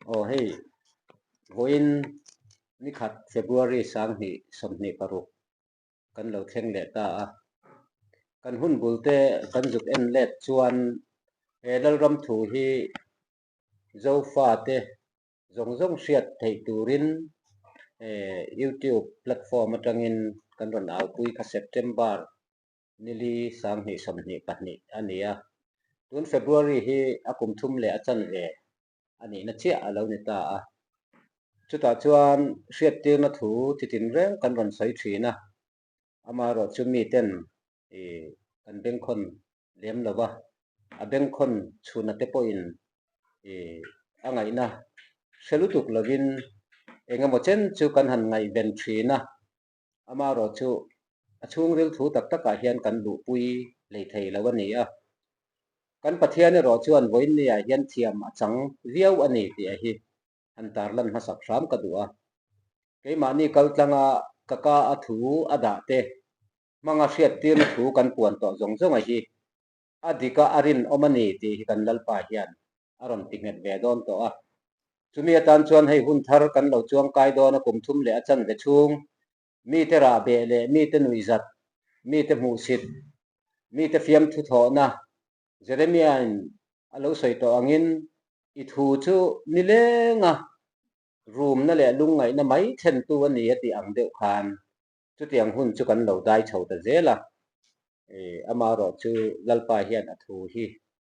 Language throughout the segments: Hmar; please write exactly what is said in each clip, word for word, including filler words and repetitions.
Aw hei, vawiin ni khat February sanghni sawmhni paruk kan lo thleng leh ta a. Kan hun bul te kan zuk en let chuan he Lalram thu hi Zofa te zawng zawng hriat theih turin, eh, YouTube platform aṭangin kan rawn aupui kha September ni li sanghni sawmhni pahnih a ni a. Tun February hi a kum thum leh a chanve a nihna chiah a lo ni ta a. Chutah chuan hriattirna thu titin reng kan rawn sawi ṭhin a. Amaherawhchu miten, eh, kan bengkhawn lem lo va, a bengkhawn chhuna te pawhin, eh, a ngaihna hre lutuk lovin engemaw chen chu kan han ngaihven ṭhin a. Amaherawhchu a chhungril thu tak takah hian kan luhpui lei thei lo a ni a. Kan Pathian erawh chuan vawiin niah hian thiam a chang viau a ni tih a hi han tarlan hmasak hram ka duh a. Keimahni kaltlanga Kaka a thu a dah te, hmanga hriattirna thu kan puan tawh zawng zawng a hi a dika a rinawm a ni tih hi kan Lalpa hian a rawn ti nghet ve dawn tawh a. Chumi atan chuan hei hun thar kan lo chuang kai dawn a, kum thum leh a chanve chhung mite rah beh leh mite nuihzat, mite hmuhsit, mite fiamthu thawhna, Jeremia-in a lo sawi tawh angin, i thu chu ni lenga rumna leh lungngaihna mai thlentu a ni a tih ang deuh khan, chutiang hun chu kan lo dai chho ta zel a. Eh, amaherawhchu Lalpa hian a thu hi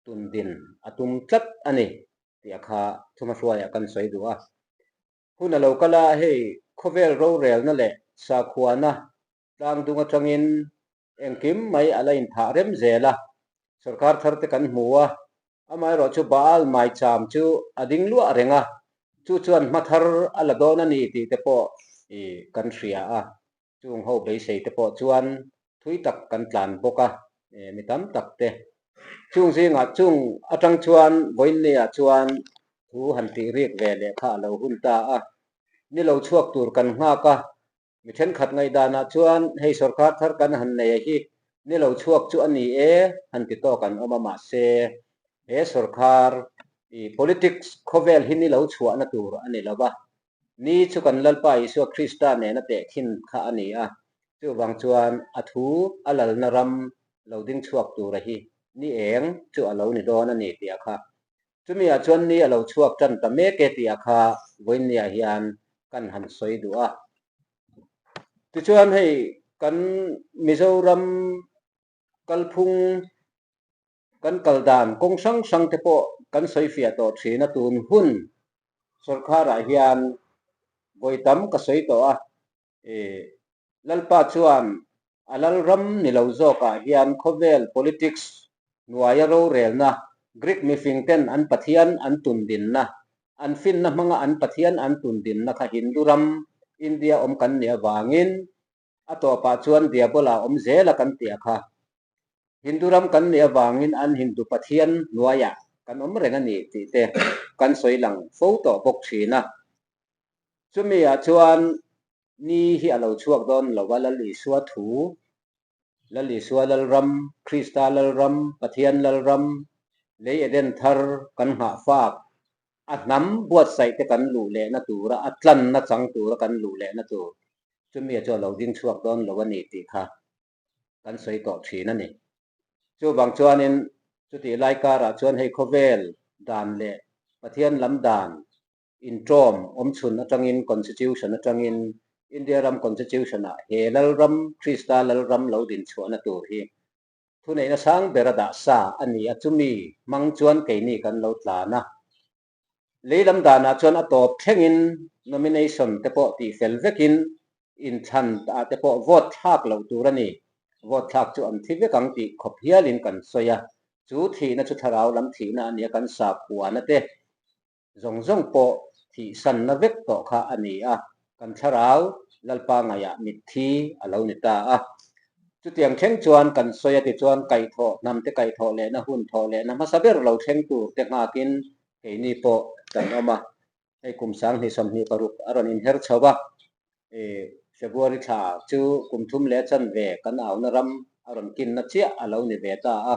tundin a tum tlat a ni tih a kha thuhmahruaiah kan sawi duh a. Hun a lo kal a, hei khawvel rorelna leh sakhuana tlangdung aṭangin engkim mai a la inthah rem zel a, sorkar thar te kan hmu a, amaherawhchu Baal maicham chu a ding luah reng a, chu chuan hma thar a la dawn a ni tih te pawh, i, kan hria a. Chung ho beisei te pawh chuan thui tak kan tlan bawk a, e, mi tam tak te. Chung zingah chung aṭang chuan vawiin niah chuan thu han tih rik ve leh kha a lo hun ta a. Ni lo chhuak tur kan nghak a, mi ṭhenkhat ngaihdanah chuan hei sorkar thar kan han nei a hi ni lo chhuak chu a ni e han ti tawk an awm a, mahse he sorkar, i, politics khawvel hi ni lo chhuahna tur a ni lo va. Ni chu kan Lalpa Isua Krista nena tehkhin kha a ni a. Chuvang chuan a thu a lalna ram lo ding chhuak tur a hi ni eng chu a lo ni dawn a ni tih a kha. Chumi ah chuan ni a lo chhuak ṭan ta mek e tih a kha vawiin niah hian kan han sawi duh a. Tichuan hei kan Mizoram kalphung kan kal dan kawng hrang hrang te pawh kan sawi fiah tawh ṭhin a, tun hun sorkarah hian vawi tam ka sawi tawh a, e, Lalpa chuan a lalram ni lo zawkah hian khawvel politics hnuaia rorelna, Greek mifing ten an pathian an tundinna, an finna hmanga an pathian an tundinna kha Hindu ram India awm kan nih avangin, a tawpah chuan Diabola awm zel a kan tih a kha. Hindu ram kan nih avangin an Hindu pathian hnuaiah kan awm reng a ni tih te kan sawi lang fo tawh bawk ṭhin a. Chumi ah chuan ni hi a lo chhuak dawn lo va, Lal Isua thu, Lal Isua lalram, Krista lalram, Pathian lalram, lei Eden thar kan nghah fak, a hnam buatsaih te kan luh lehna tura, a tlanna chang tura kan luh lehna tur, chumi ah chu a lo ding chhuak dawn lo a ni tih kha kan sawi tawh ṭhin a ni. Chuvang chuanin, chuti lai karah chuan hei khawvel dan leh Pathian lam dan inṭawm awm chhun aṭangin, constitution aṭangin, India ram constitution-ah he lalram, Krista lalram lo din chhuahna tur hi thuneihna sang ber a dah sa a ni a, chumi hmang chuan keini kan lo tlan a. Lei lam danah chuan a tawp thlengin nomination te pawh tih fel vekin, inthlan ah te pawh vote thlak loh tur a ni. Vote thlak chu an thi vek ang tih khawp hialin kan sawi a. Chu thihna chu thlarau lam thihna a nia, kan sakhuana te zawng zawng pawh thihsanna vek tawh kha a ni a, kan thlarau Lalpa ngaihah mitthi a lo ni ta a. Chutiang thleng chuan kan sawi a, tichuan kaihthawh, hnam te kaihthawh lehna, hun thawh lehna hmasa ber lo thleng tur te nghakin keini pawh kan awm a. Hei kum sang hnih sawmhnih paruk a rawn inher chho a, e, February thla chu kum thum leh a chanve kan auna ram a rawn kinna chiah a lo ni ve ta a.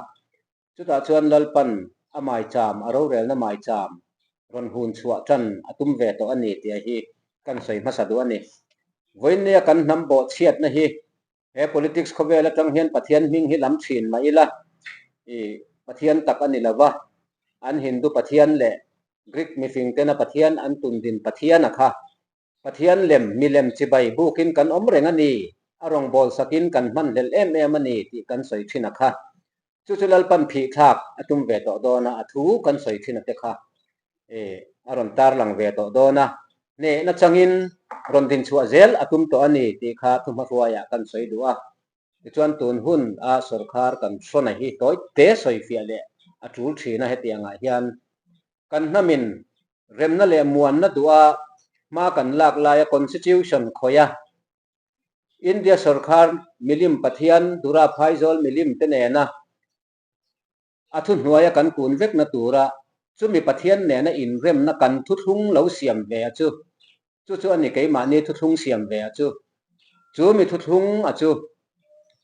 Chutah chuan Lalpan a maicham, a rorelna maicham, rawn hun chhuah ṭan a tum ve tawh a ni tia hi kan sawi hmasa duh a ni. Vawinia kan hnam bawhchhiatna hi he politics khawvel aṭang hian Pathian hming hi lam ṭhin mah ila, i, Pathian tak a ni lo va, an Hindu Pathian leh Greek mifingtena Pathian, an tundin Pathian a kha, Pathian lem, milem chibai bukin kan awm reng a ni, a rawngbawlsakin kan hman hlel em em a ni tih kan sawi ṭhin a kha. Chu chu Lalpan phih thlak a tum ve tawh dawn a, a thu kan sawi ṭhin a te kha. E, a rawn tarlang ve tawh dawn a. Hnehna changin rawn din chhuah zel a tum tawh a ni tih kha thuhmahruaiah kan sawi duh a. Tichuan tun hun a sawrkar kan hrawna hi tawite sawi fiah leh a tul ṭhin a, hetiangah hian kan hnamin remna leh muanna duha hma kan lak laia constitution khawia India sawrkar milim Pathian dura phaizawl milim te nena a thuhnuaia kan kun vekna tura chumi Pathian nena inremna kan thuthlung lo siam ve a chu. Chu chu a ni keimahni thuthlung siam ve a chu. Chumi thuthlung a chu,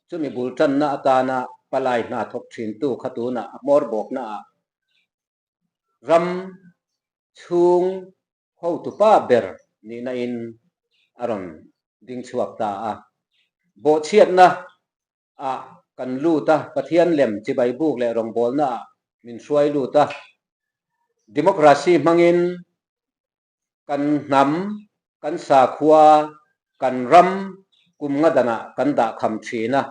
chumi bul ṭanna atana palai hna thawk ṭhintu kha tuna a hmawr bawkna a ram chhung hotupa ber nihna in a rawn ding chhuak ta a. Bawhchhiatna ah kan lut a, Pathian lem chibai buk leh rawngbawlna ah min hruai lut a. Democracy hmangin kan hnam, kan sakhua, kan ram kum nga dana kan dah kham ṭhin a.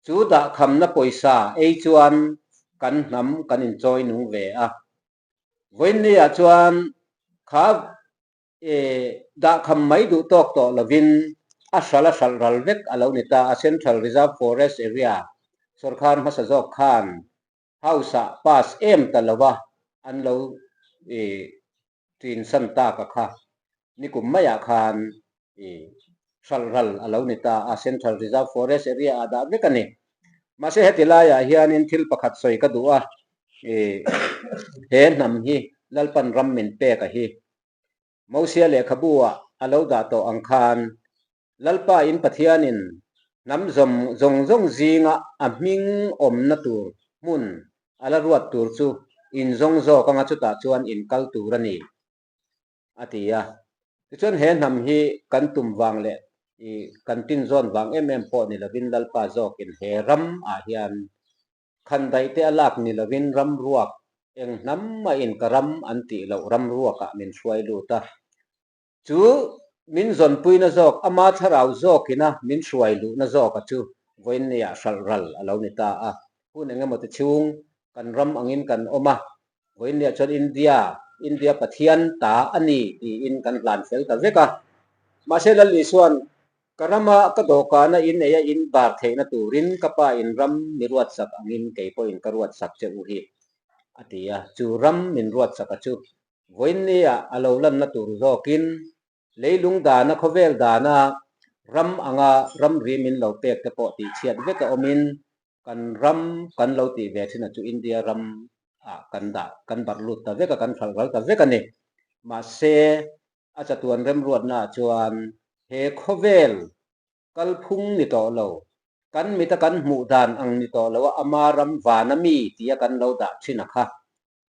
Chu dah khamna pawisa ei chuan kan hnam kan inchawi nung ve a. Vawinia chuan kha, e, dah kham mai duh tawk tawh lovin a hralh a hralh ral vek a lo ni ta a, Central Reserve Forest Area sawrkar hmasa zawk khan House-ah pass em ta lova an lo, e, ṭinsan tak a kha. Nikum maiah khan, e, hralh ral a lo ni ta a, Central Reserve Forest Area-ah dah vek a ni. Mahse, heti laiah hianin thil pakhat sawi ka duh a, e, he hnam hi Lalpan ram min pek a hi. Mosia lehkhabuah a lo dah tawh ang khan, Lalpa in Pathianin hnam zawng zawng zawng zinga a hming awmna tur hmun a la ruat tur chu inzawng zawk anga chutah chuan inkal tur a ni, a ti a. Tichuan, he hnam hi kan tum vang leh i kan tin zawn vang em em pawh ni lovin, Lalpa zawkin he ram ah hian khandaihte a lak ni lovin, ram ruak eng hnam mahin ka ram an tih loh ram ruakah min hruai lut a. Chu min zawnpuina zawk, ama thlarau zawkina min hruai luhna zawka chu vawinia hralh ral a lo ni ta a. Hun eng emaw ti chhung kan ram angin kan awm a, vawinia chuan India, India Pathian ta a ni tiin kan hlan fel ta vek a. Mahse, Lal Isuan, ka rama ka dawhkana in neia in bar theihna turin ka pa in ram mi ruatsak angin kei pawhin ka ruatsak che u hi, a ti a. Chu ram min ruatsak a chu vawinia a lo lanna tur zawkin leilung dana, khawvel dana ram anga ramri min lo pek te pawh tihchhiat vek a awmin, kan ram kan lo tih ve ṭhin a chu India ram ah kan dah, kan barh lut ta vek a, kan hralh ral ta vek a ni. Mahse, a chatuan remruatna chuan he khawvel kalphung ni tawh lo, kan mita kan hmuh dan ang ni tawh lo a, ama ram vana mi tia kan lo dah ṭhin a kha.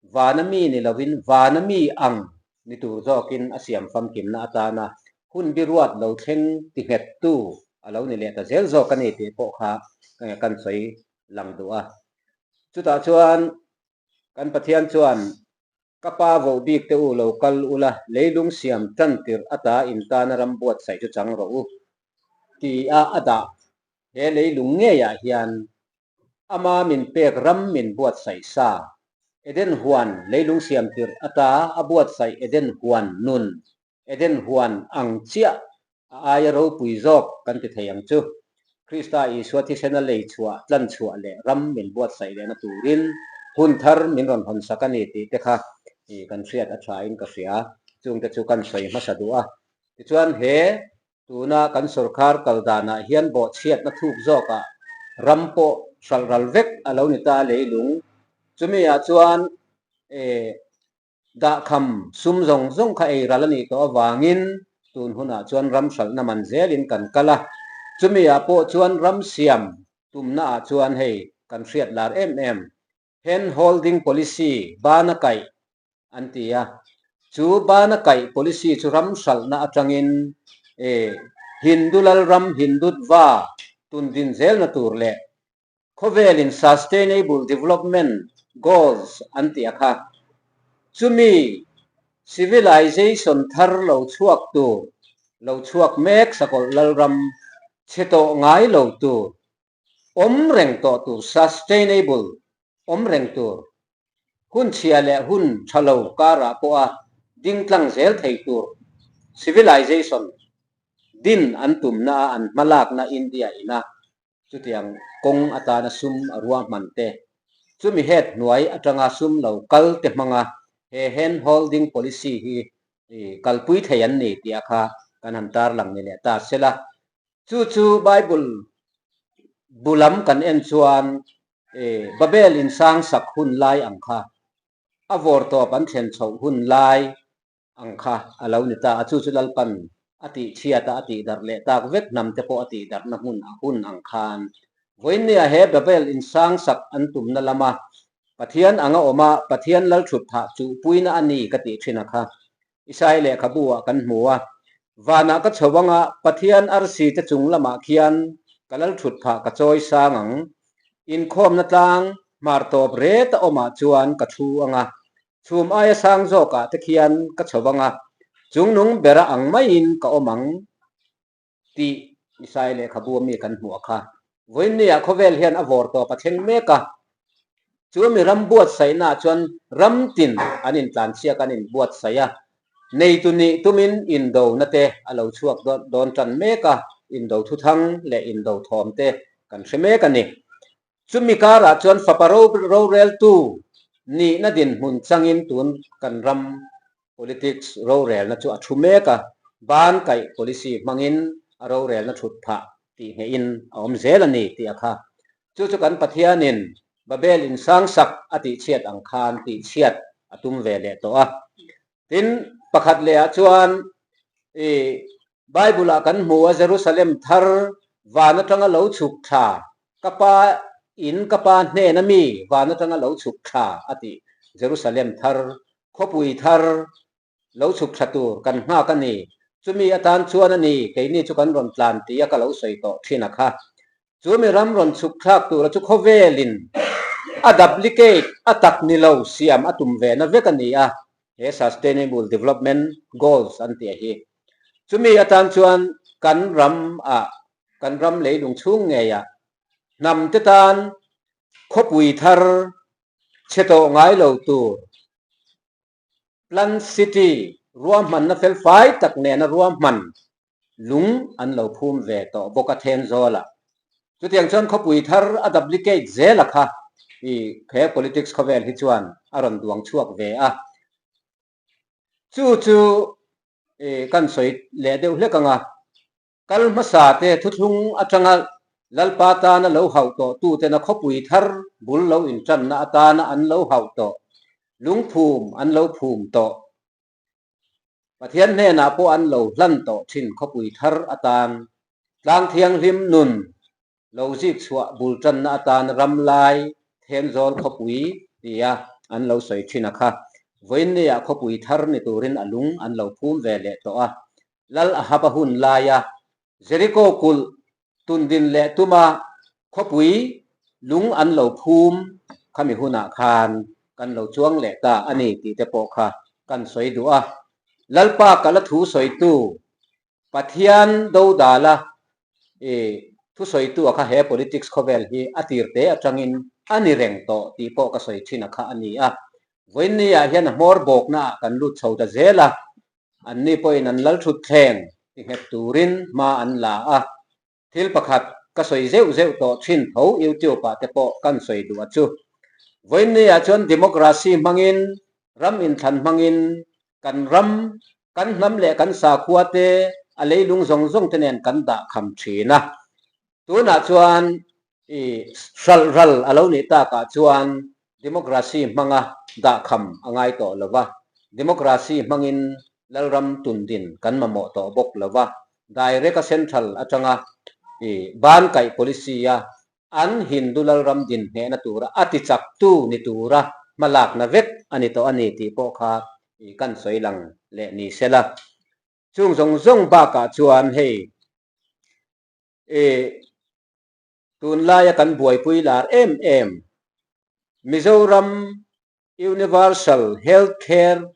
Vana mi ni lovin, vana mi ang ni tur zawkin a siam famkimna atana hun bi ruat lo thleng ti nghet tu a lo ni leh ta zel zawk a ni tih pawh kha, eh, kan sawi lang duh a. Chutah chuan kan Pathian chuan, ka pa vo bik te u lo kal ula, leilung siam ṭan tir ata in tana ram buatsaih chu chang rawh u, tia a dah he leilung ngeiah hian ama min pek ram min buatsaih sa, Eden huan leilung siam tir ata a buatsaih Eden huan nun, Eden huan ang chiah a aia ropui zawk kan ti thei ang chu. Krista Isua thisena lei chhuah, tlan chhuah leh ram min buatsaih lehna turin hun thar min rawn hawn sak a ni tih te kha i kan hriat a ṭhain ka hria. Chungte chu kan sawi hmasa duh a. Tichuan, he tuna kan sawrkar kal danah hian bawhchhiatna thuk zawkah ram pawh hralh ral vek a lo ni ta leilung. Chumi ah chuan, eh, dah kham sum zawng zawng kha ei ral a nih tawh avangin, tun hunah chuan ram hralhna man zelin kan kal a. Chumi ah pawh chuan ram siam tumna ah chuan hei kan hriat lar em em, hand holding policy, bana kaih an ti a. chu bana kaih policy chu ram hralhna atangin, eh, Hindu lalram, Hindutva tundin zelna tur le khawvelin sustainable development goals an ti a kha. Chumi civilization thar lo chhuak tur, lo chhuak mek sakawlh lalram chhe tawh ngai lo tur, awm reng tawh tur, sustainable awm reng tur, hun chhia le hun ṭha lo kara pawha ding tlang zel thei tur civilization din an tumna a, an hmalakna India ina, chutiang kawng atana sum a ruahman te, chumi het hnuai atanga sum lo kal te hmanga he hand holding policy hi, i, kalpui thei an ni tia kha kan han tarlang ni leh ta sela. Chu chu Bible bu lam kan en chuan, eh, Babel insang sak hun lai ang kha, a vawrtawp an thlen chhoh hun lai ang kha a lo ni ta a, chu chu Lalpan a tih chhiat a, a tih darh leh tak vek, hnam te pawh a tih darhna hmun a hun ang khan. Vawinia he Babel insang sak an tumna lama Pathian anga awma, Pathian lal thut phah chu puina a ni ka tih ṭhin a kha. Isai lehkhabuah kan hmu a, vanah ka chho anga, Pathian arsi te chung lamah khian ka lal thut phah ka chawi sang ang. Inkhawmna tlang hmar tawp reta awmah chuan ka thu anga, chhum aia sang zawkah te khian ka chho anga, chungnung bera ang maiin ka awm ang tih Isai lehkhabua mi kan hmu a kha. Vawinia khawvel hian a vawrtawp a thleng mek a. Chu mi ram buatsaihna chuan ram tin an intlanchhiak, an inbuatsaih a. Neitu nih tumin indona te a lo chhuak dawn, dawn ṭan mek a, indo thuthang leh indo thawm te kan hre mek a ni. Chumi karah chuan fapa ro, roreltu nihna dinhmun changin tun kan ram politics rorelna chu a thu mek a, ban kaih policy hmangin a rorelna thut phah tih ngeihin a awm zel a ni tih a kha. Chu chu kan Pathianin Babel insang sak a tih chhiat ang khan tih chhiat a tum ve leh tawh a. Tin, pakhat leh ah chuan, i, Bible-ah kan hmu a, Jerusalem thar van aṭanga lo chhuk thla, ka pa in, ka pa hnena mi van aṭanga lo chhuk thla a tih. Jerusalem thar, khawpui thar lo chhuk thla tur kan nghak a ni. Chumi atan chuan a ni, keini chu kan rawn tlan tia ka lo sawi tawh ṭhin a kha. Chu mi ram rawn chhuk thlak tura chu khawvelin a duplicate a tak ni lo siam a tum ve na vek a ni a, he sustainable development goals an tih a hi. Chumi atan chuan kan ram ah, kan ram leilung chhung ngei ah hnam te tan khawpui thar chhe tawh ngai lo tur, plant city, ruahmanna felfai tak nena ruahman lung an lo phum ve tawh bawk a, Thenzawl a. Chutiang chuan khawpui thar a duplicate zel a kha, i, he politics khawvel hi chuan a rawn duang chhuak ve a. Chu chu, i, kan sawi leh deuh hlek ang a. Kal hmasa te thuthlung aṭanga Lalpa tana lo hauh tawh tu tena khawpui thar bul lo inṭanna atana an lo hauh tawh, lungphum an lo phum tawh, Pathian hnenah pawh an lo hlan tawh ṭhin khawpui thar atan, tlang thianghlim nun lo zik chhuah bul ṭanna atan ram lai Thenzawl khawpui tia an lo sawi ṭhin a kha. Vawinia khawpui thar ni turin a lung an lo phum ve leh tawh a. Lal Ahaba hun laia Jeriko kulh tundin leh tuma khawpui lung an lo phum khami hunah khan kan lo chuang leh ta a ni tih te pawh kha kan sawi duh a. Lalpa kala thu sawitu, Pathian dodala, e, thusawitu a kha he politics khawvel hi a tirte aṭangin a ni reng tawh tih pawh ka sawi ṭhin a kha a ni a. Vawinia hian a hmawr bawknaah kan lut chho ta zel a, anni pawhin an lal thut thleng ti nghet turin hma an la a. Thil pakhat ka sawi zeuh zeuh tawh ṭhin tho, YouTube-ah te pawh kan sawi duh a chu. Vawinia chuan democracy hmangin, ram inthlan hmangin, kan ram, kan hnam leh kan sakhua te, a leilung zawng zawng te nen kan dah kham ṭhin a. Tunah chuan i hralh ral a lo nih takah chuan democracy hmanga dah kham a ngai tawh lo va, democracy hmangin lalram tundin kan mamawh tawh bawk lo va, direct a central aṭanga i ban kaih policy a an Hindu lalram din hnehna tura a tichaktu ni tura hmalakna vek a ni tawh a ni tih pawh kha i kan sawi lang leh ni sela. Chuong zawng zawng bakah chuan hei, e, tunlaia kan buaipui lar em em Mizoram Universal Healthcare,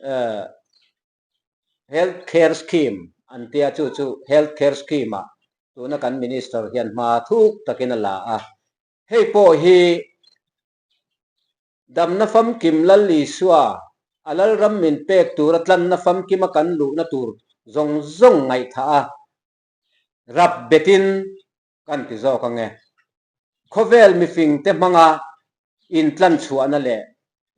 eh, Healthcare Scheme an tia chu, chu Healthcare Scheme-a tuna kan minister hian hma thuk takin a la a. Hei pawh hi damna famkim Lal Isua a lalram min pek tura tlanna famkima kan luhna tur zawng zawng ngaihthah a, rap betin kan ti zawk ang e. Khawvel mifingte hmanga intlan chhuahna leh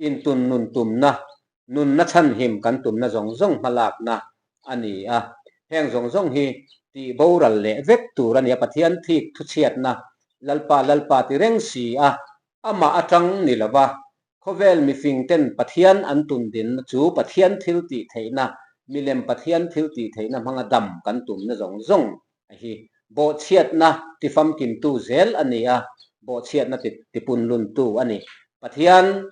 intun nun tumna, nunna chhan him kan tumna zawng zawng hmalakna a ni a. Heng zawng zawng hi tihboral leh vek tur a ni a, Pathian thik thuchhiatna, Lalpa, Lalpa ti reng si a, amah atang ni lova, khawvel mifingten Pathian an tun dinna chu Pathian thil tih theihna, milem Pathian thil tih theihna hmanga dam kan tumna zawng zawng a hi bawhchhiatna tifamkimtu zel a ni a, bawhchhiatna ti, tipunluntu a ni. Pathian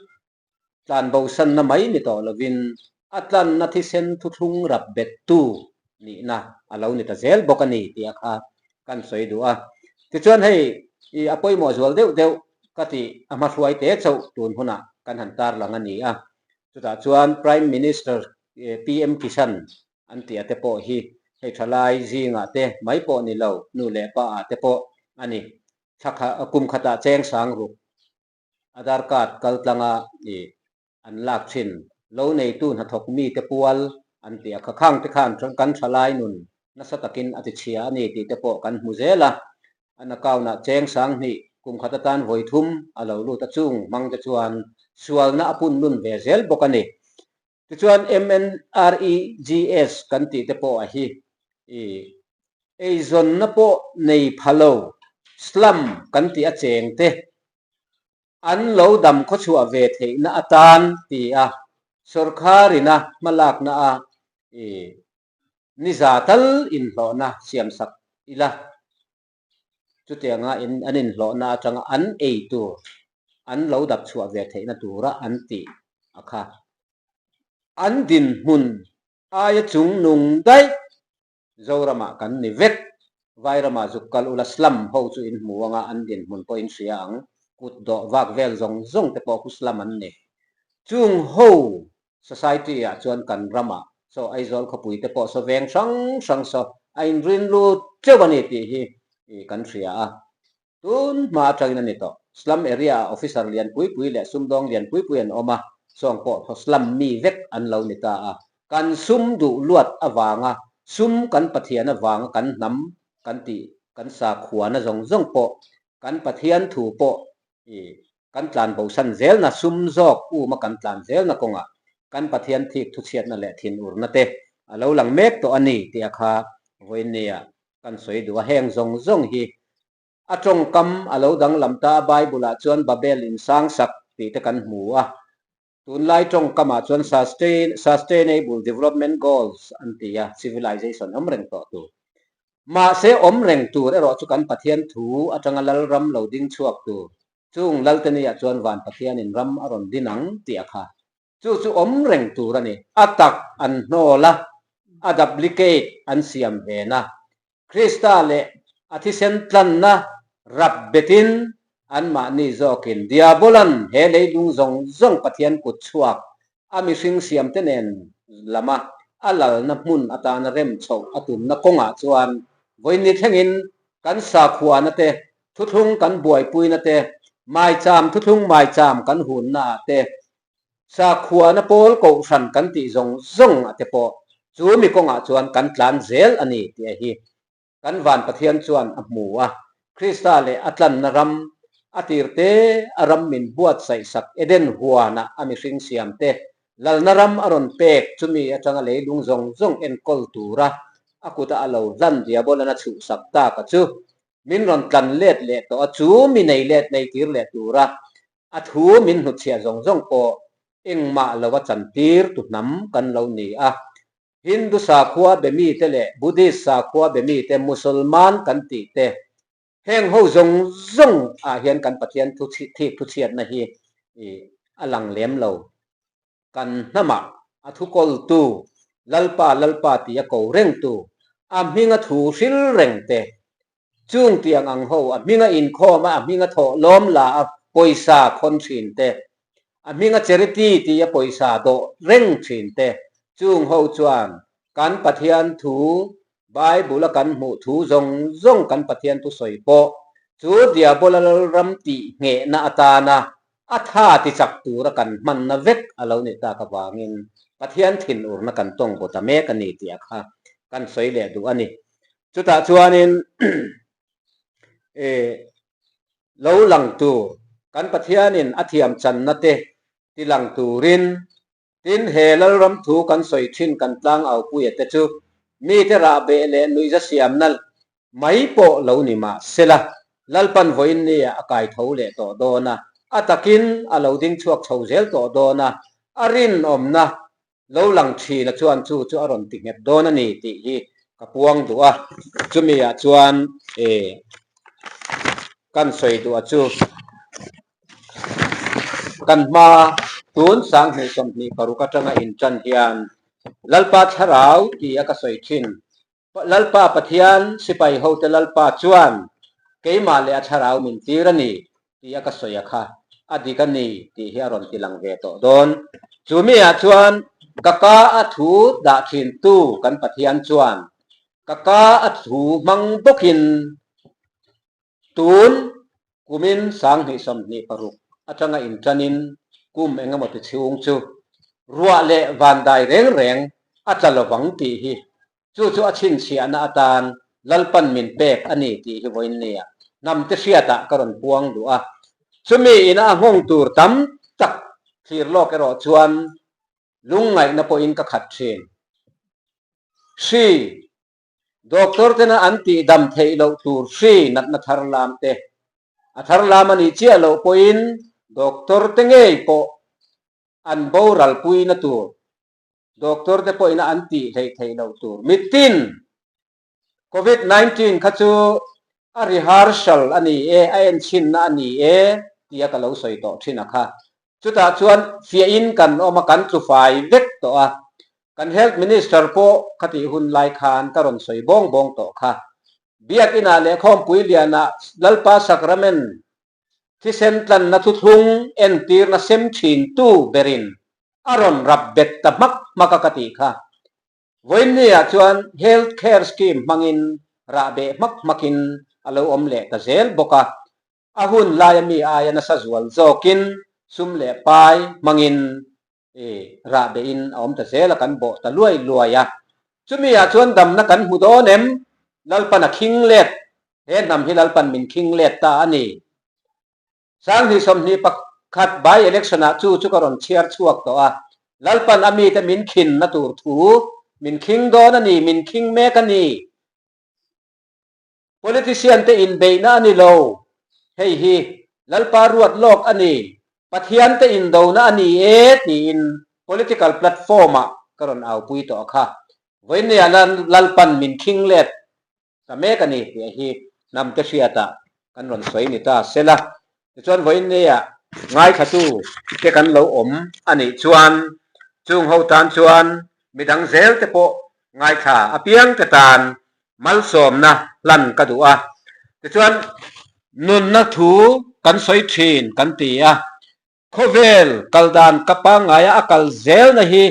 tlanbosanna mai ni tawh lovin, a tlanna thisen thuthlung rap bettu nihna a lo ni ta zel bawk a ni tia kha kan sawi duh a. Tichuan hei, i, a pawimawh zual deuh deuh ka tih a hmahruai te chauh tun hunah kan han tarlang a ni a. Chutah chuan Prime Minister, eh, P M Kisan an tih a te pawh hi hei ṭhalai zingah te mai pawh ni lo, nu leh pa ah te pawh a ni. Thla kha, kum khatah cheng sang ruk Aadhaar card kal tlanga, i, an lak ṭhin. Lo neitu hnathawk mite pual an tih a kha, khang te khan kan ṭhalai nun nasa takin a tichhia a ni tih te pawh kan hmu zel a. An account-ah cheng sang hnih kum khat atan vawi thum a lo lut a, chung hmang te chuan sualna a punlun ve zel bawk a ni. Tichuan M N R E G S kan tih te pawh a hi, i, eizawnna pawh nei pha lo, slum kan tih a cheng te an lo dam khawchhuah ve theihna atan tia sawrkarin a hmalakna a, i, ni za tal inhlawhna siamsak ila. Chutianga in, an inhlawhna atanga an ei tur, an lo dap chhuah ve theihna tura an tih a kha. An dinhmun aia chungnung daih Zoramah kan ni vek. Vairama zuk kal ula slum ho chu in hmu anga an dinhmun pawh in hria ang. Kut dawh vak vel zawng zawng te pawh khu slum an ni. Chung ho society-ah chuan kan ramah saw Aizawl khawpui te pawh saw veng hrang hrang saw a inrin lut teuh a ni tih hi, i, kan hria a. Tun hma aṭangin a ni tawh. Slum area-ah officer lian pui pui leh sumdawng lian pui pui an awm a, sawng pawh thaw slum mi vek an lo ni ta a. Kan sum duh luat avanga, sum kan Pathian avanga kan hnam kan tih, kan sakhuana zawng zawng pawh, kan Pathian thu pawh, i, kan tlanbosan zelna, sum zawk uma kan tlan zelna kawngah kan Pathian thik thuchhiatna leh thinurna te a lo lang mek tawh a ni tia kha vawinia kan sawi duh a. Heng zawng zawng hi a ṭawngkam a lo danglam ta a, Bible-ah chuan Babel insangsak tih te kan hmu a. Tunlai ṭawngkamah chuan sustain-, Sustainable Development Goals an ti a, civilization awm reng tawh tur. Mahse, awm reng tur erawh chu kan Pathian thu aṭanga lalram lo ding chhuak tur. Chung Lalteniah chuan van Pathianin ram a rawn din ang tih a kha. Chu chu awm reng tur a ni. A tak an hnawl a, a duplicate an siam ve na. Krista leh a thisen tlanna rap betin anmahni zawkin Diabolan he leilung zawng zawng Pathian kut chhuak a mihring siamte nen lama a lalna hmun atana rem chhoh a tumna kawngah chuan vawiin ni thlengin kan sakhuana te, thuthlung kan buaipuina te, maicham, thuthlung maicham kan hunna ah te, sakhuana pawl kohhran kan tih zawng zawng ah te pawh chu mi kawngah chuan kan tlan zel a ni tih a hi kan van Pathian chuan a hmu a. Krista leh a tlanna ram, a tirte a ram min buatsaih sak Eden huana a mihring siamte lalna ram a rawn pek, chumi aṭanga leilung zawng zawng enkawl tura a kuta a lo hlan Diabolan a chhuhsak taka chu min rawn tlan let leh tawh a, chu mi nei let nei tir leh tura a thu min hnutchhiah zawng zawng pawh engmah lova chantir tu hnam kan lo ni a. Hindu sakhua be mi te leh Buddhist sakhua be mi te, Musalman kan tih te, heng ho zawng zawng ah hian kan Pathian thu chhi-, thik thuchhiatna hi, i, a lang lem lo. Kan hnamah a thu kawltu, Lalpa, Lalpa tia ko rengtu, a hminga thu hril reng te, chuong tieng ang ho, a hminga inkhawm a, a hminga thawhlawm la a, pawisa khawn ṭhin te, a hminga charity tia pawisa dawh reng ṭhin te, chuong ho chuan kan Pathian thu, Bible-a kan hmuh thu zawng zawng kan Pathian thu sawi pawh, chu Diabola lalram tih nghehna atana a ṭha ti chak tura kan hmanna vek a lo ni tak avangin Pathian thinurna kan tawng bawt a mek a ni tia kha kan sawi leh duh a ni. Chutah chuanin, e, lo lang tur, kan Pathianin a thiam channa te ti lang turin, tin he lalram thu kan sawi ṭhin kan tlang au pui a te chu, mite rahbeh leh nuihza siamna mai pawh lo ni mah sela, Lalpan vawiin nia a kai tho leh tawh dawn a, a takin a lo ding chhuak chho zel tawh dawn a, a rinawmna lo lang ṭhin a chuan chu chu a rawn ti nghet dawn a ni tih hi ka puang duh a. Chumi ah chuan, e, kan sawi duh a chu, kan hma tun sang hnih sawmhnih paruk atanga inṭan hian Lalpa Thlarau tia ka sawi ṭhin. Lalpa Pathian sipai ho te Lalpa chuan keimah leh a Thlarau min tir a ni tia ka sawi a kha, a dik a ni tih hi a rawn ti lang ve tawh dawn. Chumi ah chuan ka ka a thu dah ṭhin tu kan Pathian chuan ka ka a thu hmang bawkin tun kumin sang hnih sawmhnih paruk atanga inṭanin kum engemaw ti chhung chu ruah leh van dai reng reng a tla lovang tih hi chu chu a chhinchhiahna atan Lalpan min pek a ni tih hi vawiin nia hnam te hriatah ka rawn puang duh a. Chumi ina a nghawng tur tam tak thlir lawk erawh chuan lungngaihna pawhin ka khat ṭhin. Hri, doctor tena an tih dam theih loh tur hri natna thar lam te, a thar lam a nih chiah loh pawhin doctor te ngei pawh an boral puina tur, doctor te pawhin an tih hleih theih loh tur. Mitin covid nineteen kha chu a rehearsal a ni e, a enchhinna a ni e tia ka lo sawi tawh ṭhin a kha. Chutah chuan fiahin kan awm a, kan tlufai vek tawh a. Kan health minister pawh ka tih hun lai khan ka rawn sawi bawng bawng tawh kha. Biak inah leh khawmpui lianah Lalpa Sacrament thisen tlanna thuthlung entirna sem ṭhintu berin a rawn rap bet ta hmak hmak a ka tih kha. Vawiin niah chuan health care scheme hmangin rahbeh hmak hmakin a lo awm leh ta zel bawk a. A hun laia mi aia nasa zual zawkin sum leh pai hmangin, e, rahbehin a awm ta zel a, kan bawh ta luai luai a. Chumi ah chuan damna kan hmu dawn em? Lalpan a khing let, he hnam hi Lalpan min khing let ta a ni. Sang hnih sawmhnih pakhat by election ah chu chu ka rawn chhiar chhuak tawh a. Lalpan a mite min khinna tur thu min khing dawn a ni, min khing mek a ni. Politician te inbeihna a ni lo. Hei hi Lalpa ruat lawk a ni. Pathian te indona a ni e tiin political platform ah ka rawn au pui tawh a kha. Vawiin nia Lal-, Lalpan min khing let ta mek a ni tih hi hnam te hriatah kan rawn sawi ni ta sela. Tichuan vawiin nia ngaithlatu te kan lo awm a nih chuan, chung ho tan chuan midang zel te pawh ngaithla apiang te tan malsawmna hlan ka duh a. Tichuan nunna thu kan sawi ṭhin kan ti a. Khawvel kal dan ka pangngai a, a kal zelna hi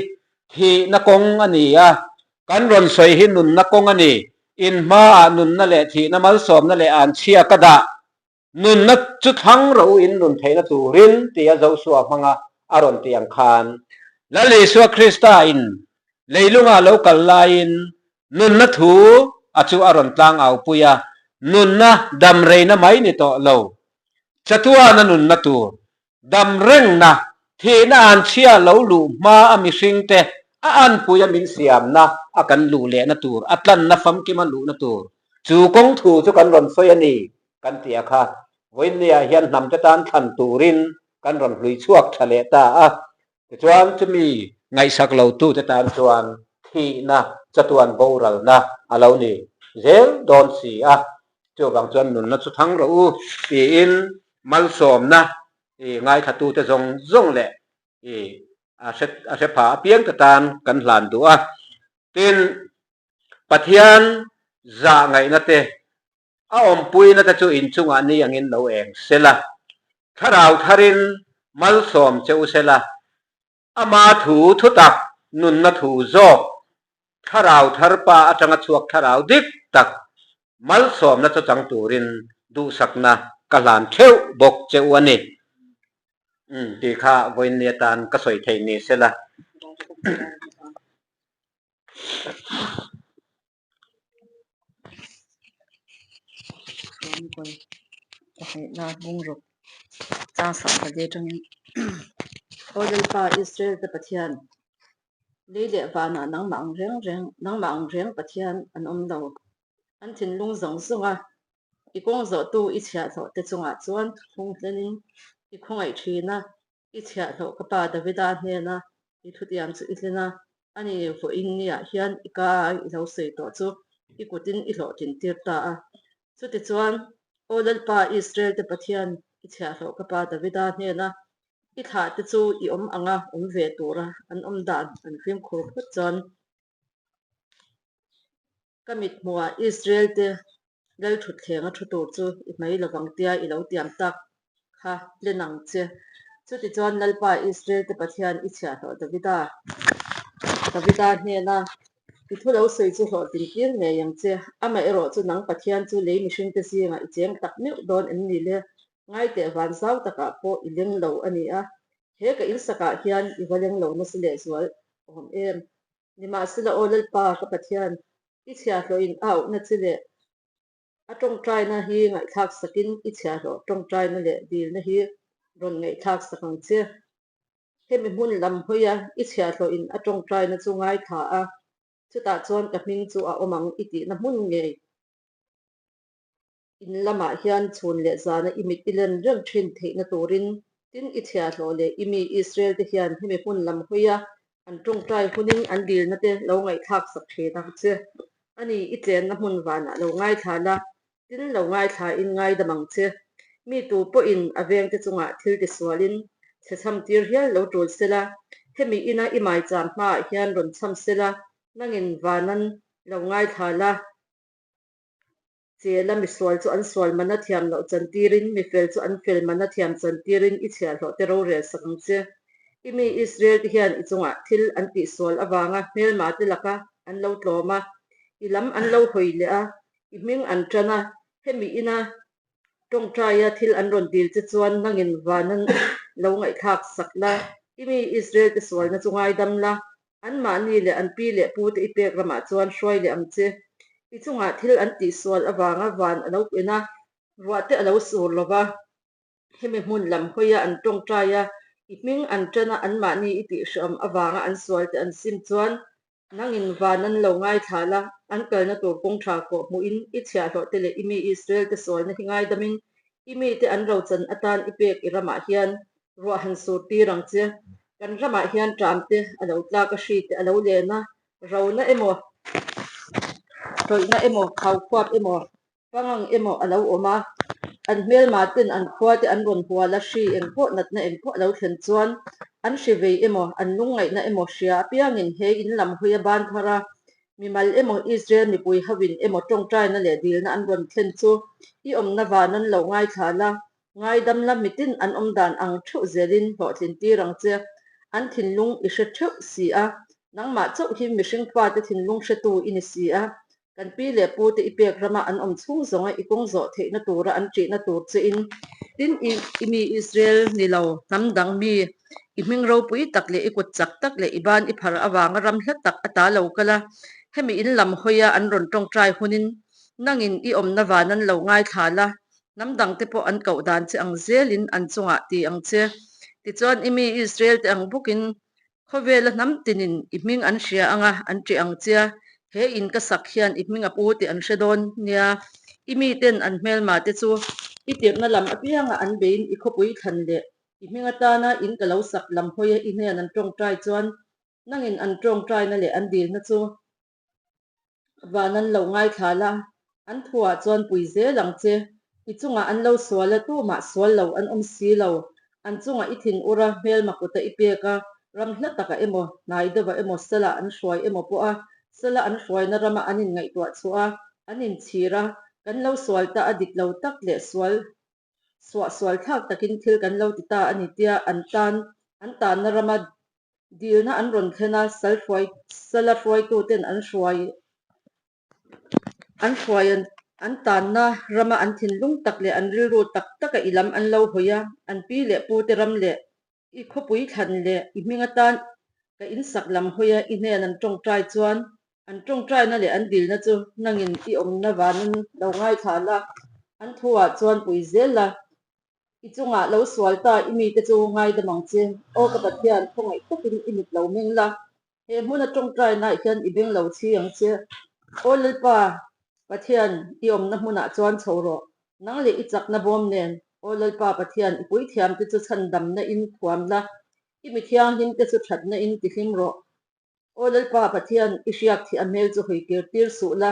thihna kawng a ni a. Kan rawn sawi hi nunna kawng a ni. In hmaah nunna leh thihna malsawmna leh anchhia ka dah. Nunna chu thlang rawh u, in nun theihna turin, tia Josua hmanga a rawn tih ang khan, Lal Isua Krista'n leilunga lo kal laiin nunna thu a chu a rawn tlang au pui a. Nunna dam reina mai ni tawh lo. Chatuana nunna tur, dam rengna, thihna anchhia lo luh hma a mihring te a anpuia min siamna a kan luh lehna tur, a tlanna famkima luhna tur, chu kawng thu chu kan rawn sawi a ni kan ti a kha. Vawiin niah hian hnam te tan thlan turin kan rawn hlui chhuak ṭha leh ta a. Tichuan chumi ngaihsak lo tu te tan chuan thihna chatuan boralna a lo ni zel dawn si a. Chuvang chuan nunna chu thlang rawh u tiin malsawmna, i, ngaithlatu te zawng zawng leh, i, a hre, a hre pha apiang ta tan kan hlan duh a. Tin, Pathian zahngaihna te, a awmpuina te chu in chungah ni angin lo eng sela. Thlarau tharin malsawm che u sela. Ama thu thutak, nunna thu zawk, Thlarau thar pa atanga chhuak thlarau dik tak malsawmna chawchang turin duhsakna ka hlan theuh bawk che u a nih. Um, ti kha vawiin ni atan ka sawi thei ni sela. Chuan koi ka hei na bung ruk chang sawm pali aṭangin, Aw Lalpa Israel te Pathian, lei leh vanah nangmah ang reng reng, nangmah ang reng Pathian an awm lo. An thinlung zawng zawng a, i kawng zawhtu i chhiahhlawh te chungah chuan hlung hlenin i khawngaih ṭhin a, i chhiahhlawh ka pa Davida hnena i thutiam chu i hlen a, ani vawiin niah hian i ka a i lo sawi tawh chu i kutin i hlawhtlintir ta a. Chutichuan, Aw Lalpa Israel te Pathian, i chhiahhlawh ka pa Davida hnena i thlah te chu i awm anga awm ve tura an awm dan an fimkhur phawt chuan, ka mithmuhah Israel te lal ṭhutthlenga ṭhu tur chu i hmai lovang tia i lo tiam tak kha hlen ang che. Chutichuan Lalpa Israel te Pathian i chhiahhlawh Davida, Davida hnena i thu lo sawi chu hlawhtlintir ngei ang che. Amaherawhchu nang Pathian chu lei mihringte zingah i cheng tak meuh dawn em ni le? Ngai teh, van zau takah pawh i leng lo a ni a, he ka in sakah hian i va leng lo nasa leh zual awm em. Nimahsela, aw Lalpa ka Pathian, i chhiahhlawhin a auhna che leh a ṭawngṭaina hi ngaihthlak sakin i chhiahhlawh ṭawngṭaina leh dilna hi rawn ngaihthlak sak ang che. Hemi hmun lam hawia i chhiahhlawhin a ṭawngṭaina chu ngaithla a, chutah chuan ka hming chu a awm ang i tihna hmun ngei in lamah hian chhun leh zana i mit i len reng ṭhin theihna turin, tin i chhiahhlawh leh i mi Israel te hian hemi hmun lam hawia an ṭawngṭai hunin an dilna te lo ngaihthlak sak ṭhin ang che. Ani i tlenna hmun vanah lo ngaithla la, tin lo ngaithla in ngaidam ang che. Mi tu pawhin a veng te chungah thil tisualin chhe chham tir hial lo tul sela, hemi ina i maicham hmaah hian rawn chham sela, nangin vanan lo ngaithla la. Che la, misual chu an sual mana thiam loh chantirin, mifel chu an fel mana thiam chantirin i chhiahhlawh te rorel sak ang che. I mi Israel te hian i chungah thil an tihsual avanga hmelma te laka an lo tlawm a, i lam an lo hawi leh a, i hming an ṭan a, hemi ina ṭawngṭaia thil an rawn dil che chuan nangin vanan lo ngaihthlak sak la, i mi Israel te sualna chu ngaidam la, anmahni leh an pi leh pu te i pek ramah chuan hruai leh ang che. I chungah thil an tihsual avanga van a lo en a, ruah te a lo sur lo va, hemi hmun lam hawia an ṭawngṭai a, i hming an ṭan a, anmahni i tih hrehawm avanga an sual te an sim chuan, nangin vanan lo ngaithla la, an kalna tur kawng ṭha kawhhmuhin i chhiahhlawh te leh i mi Israel te sualna hi ngaidamin, i mi te an rochan atan i pek i ramah hian ruah han sur tir ang che. Kan ramah hian ṭam te a lo tlak a, hri te a lo len a, rona emaw, ṭawihna emaw, khau khuap emaw, pangang emaw a lo awm a, an hmelma ten an khua te an rawn hual a, hri eng pawh, natna eng pawh a lo thlen chuan an hri vei emaw, an lungngaihna emaw hria apiangin he in lam hawia ban thar a, mimal emaw Israel mipui hovin emaw ṭawngṭaina leh dilna an rawn thlen chu i awmna vanan lo ngaithla la, ngaidam la, mitin an awm dan ang theuh zelin hlawhtlintir ang che. An thinlung i hre theuh si a, nangmah chauh hi mihring pa te thinlung hretu i ni si a, kan pi leh pu te i pek rama an awm chhung zawnga i kawng zawh theihna tura an ṭihna tur chein, tin i, i mi Israel ni lo, hnam dang mi, i hming ropui tak leh i kut chak tak leh i ban i phar avanga ram hla tak ata lo kal a, hemi in lam hawia an rawn ṭawngṭai hunin, nangin i awmna vanan lo ngaithla la, hnam dang te pawh an koh dan che ang zelin an chungah ti ang che. Tichuan i mi Israel te ang bawkin, khawvela hnam tinin i hming an hria anga an ṭih ang che a, he in ka sak hian i hming a pu tih an hre dawn nia. I mi ten an hmelma te chu i tirhna lam apianga an beiin i khawpui thlan leh i hming atana in ka lo sak lam hawia i hnen an ṭawngṭai chuan, nangin an ṭawngṭaina leh an dilna chu vanan lo ngaithla la, an thuah chuan pui zel ang che. I chungah an lo sual a, tumah sual lo an awm si lo. An chungah i thin ura hmelma kuta i pek a, ram hla taka emaw, hnai deuha emaw, sala an hruai emaw pawha, sala an hruaina rama an inngaihtuah chhuah a, an inchhir a, kan lo sual ta a dik lo tak leh sual, suah sual thlak takin thil kan lo ti ta a ni tia an tan, an tanna rama dilna an rawn thlen a, sal hruai, sala hruaituten an hruai, an hruai an, an tanna rama an thinlung tak leh an rilru tak taka i lam an lo hawi a, an pi leh pute ram leh i khawpui thlan leh i hming atan ka insak lam hawia i hnen an ṭawngṭai chuan, an ṭawngṭaina leh an dilna chu nangin i awmna vanin lo ngaithla la, an thuah chuan pui zel la, i chungah lo sual ta i mite chu ngaidam ang che. Aw ka Pathian, khawngaih takin i mit lo meng la, he hmuna ṭawngṭainaah hian i beng lo chhi ang che. Aw Lalpa Pathian, i awmna hmunah chuan chho rawh, nang leh i chakna bawm nen. Aw Lalpa Pathian, i puithiam te chu chhandamna in thuam la, i mi thianghlim te chu ṭhatna in tihlim rawh. Aw Lalpa Pathian, i hriak thih a hmel chu hawi kir tir suh la,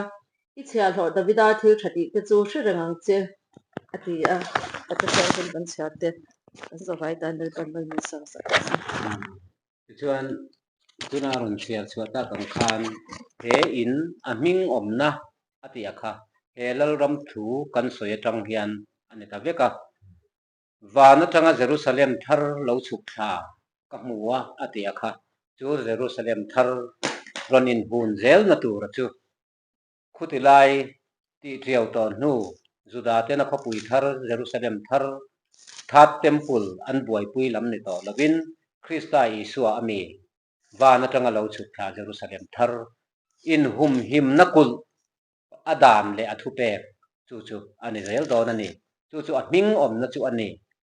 i chhiahhlawh Davida thil ṭha tih te chu hre reng ang che, a ti a. A ta hian kan chhiar te kan zavai tan Lalpan mal min sang sak. Tichuan, tuna rawn chhiar chhuah tak ang khan, he in a hming awmna a ti a kha, he lalram thu kan sawi aṭang hian a ni ta vek a. Van aṭanga Jerusalem thar lo chhuk thla ka hmu a, a ti a kha. Chu Jerusalem thar rawn inhun zelna tura chu khuti lai tih ṭiau tawh hnu, Juda tena khawpui thar Jerusalem thar, that temple an buaipui lam ni tawh lovin, Krista Isua a mi van aṭanga lo chhuk thla Jerusalem thar inhumhimna kulh a dan leh a thupek chu chu a ni zel dawn a ni. Chu chu a hming awmna chu a ni.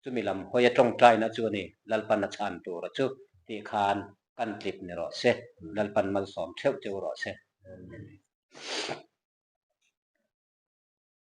Chumi lam hawia ṭawngṭaina chu a ni. Lalpan a chhan tura chu tih khan kan tlip ni rawh se. Lalpan malsawm theuh cheu rawh se.